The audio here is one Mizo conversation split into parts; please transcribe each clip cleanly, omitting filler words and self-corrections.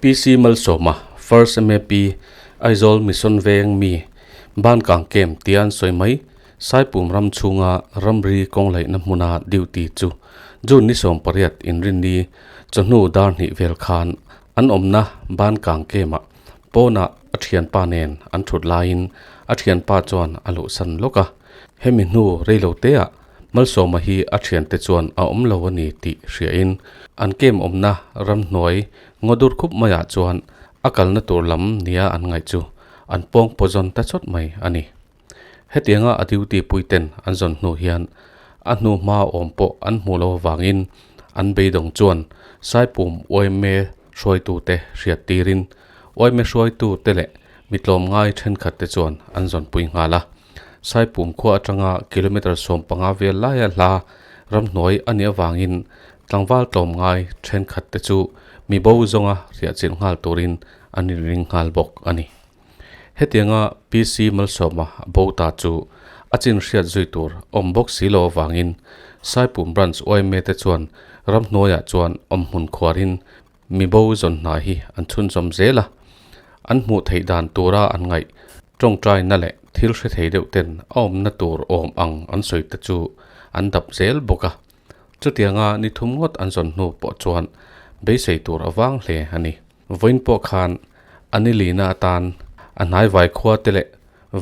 PC Malsawma, First MAP, Aizawl Mission Veng mi, Bankang Camp tia an sawi mai, Saipum ram chhunga ramri kawng laihna hmuna duty chu June ni 18 inrinni chawhnu dar hnih vel khan an awmna Bankang Camp-ah pawnah a thianpa nen an thut laiin a thianpa chuan a luhsan lawk a. Hemi hnu reiloteah Malsawma hi a thiante chuan a awm lo a ni tih hriain an camp awmna ramhnuai ngaw dur khup maiah chuan a kalna tur lam nia an ngaih chu an pawng paw zawn ta chawt mai a ni. Hetianga a duty puiten an zawn hnu hian a hnu hma awm pawh an hmuh lo avangin an beidawng chuan Saipum yma hruaitute hriat tirin yma hruaitute leh mi tlawmngai thenkhatte chuan an zawnpui nghal a. Saipum khua atanga kilometre 15 vel laia hla ramhnuai a nih avangin tlangval tlawmngai thenkhatte chu mi bo zawnga riahchilh nghal turin an inring nghal bawk a ni. Hetianga PC Malsawma bo ta chu a chin hriat zui tur awm bawk si lo avangin Saipum Branch yma te chuan ramhnuaiah chuan awmhmun khuarin mi bo zawn hna hi an chhunzawm zel a, an hmuh theih dan tura an ngaih tawngtaina leh thil hre thei deuh ten a awmna tur awm ang an sawi te chu an dap zel bawk a. Chutianga ni thum ngawt an zawn hnu pawh chuan beisei tur a vang hle a ni. Vawiin pawh khan a ni lina atan a hnaivai khua te leh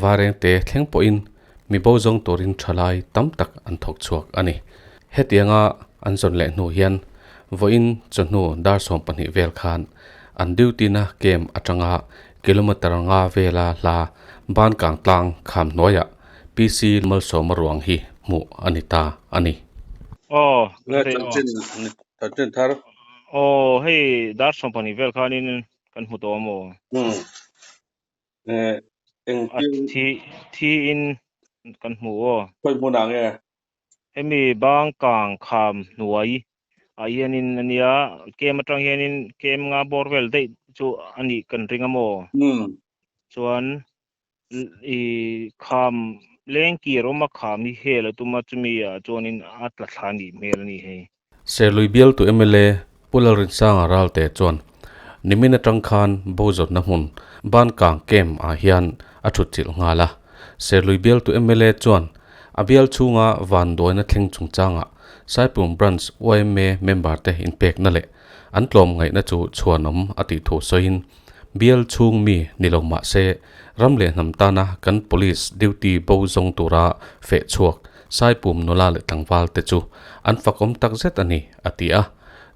vareng te thleng pawhin mi bo zawng turin thalai tam tak an thawk chhuak a ni. Hetianga an zawn leh hnu hian vawiin chawhnu dar 12 vel khan an duty na camp atanga kilometre nga vela hla Bankang tlang kham hnuaiah PC Malsawma ruang hi hmuh a ni ta a ni. Aw, Nge chanchin chanchin thar. Aw, hei dar 12 vel khanin kan hmu tawh a maw? Um. Eh, eng A thi thi in kan hmu aw. Khawi hmunah nge? Hemi Bangkang kham hnuai ah hianin a nia, kem atang hianin kem nga bawr vel daih chu a nih kan ring a maw? Chuan i kham leng kir awm a kham hi hel a tum a chumi ah chuanin a tla thla a nih hmel a ni hei. Serlui bialtu mla Pu Lalrinsanga Ralte chuan nimin atang khan bo zawtna hmun Bankang Camp ah hian a thut chilh nghal a. Serlui bialtu mla chuan a bial chhunga vanduaina thleng chungchangah Saipum Branch yma member te inpekna leh an tlawmngaihna chu chhuanawm a tih thu sawiin Bial chhung mi ni lo mah se, ram leh hnam tana kan police duty bo zawng tura feh chhuak Saipum nula leh tlangval te chu an fakawm tak zet a ni, a ti a.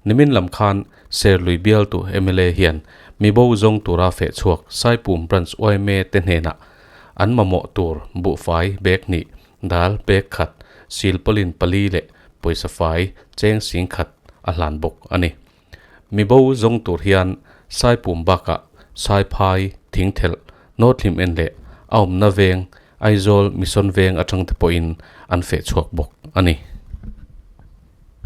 Nimin lam khan Serlui bialtu mla hian mi bo zawng tura feh chhuak Saipum Branch yma te hnenah an mamawh tur buhfai bag hnih, dal bag khat, silpawlin pali leh pawisa fai cheng sing khat a hlan bawk a ni. Mi bo zawng tur hian Saipum bakah Saiphai, Thingthelh, North Hlim en leh a awmna veng Aizawl Mission Veng atang te pawhin an feh chhuak bawk a ni.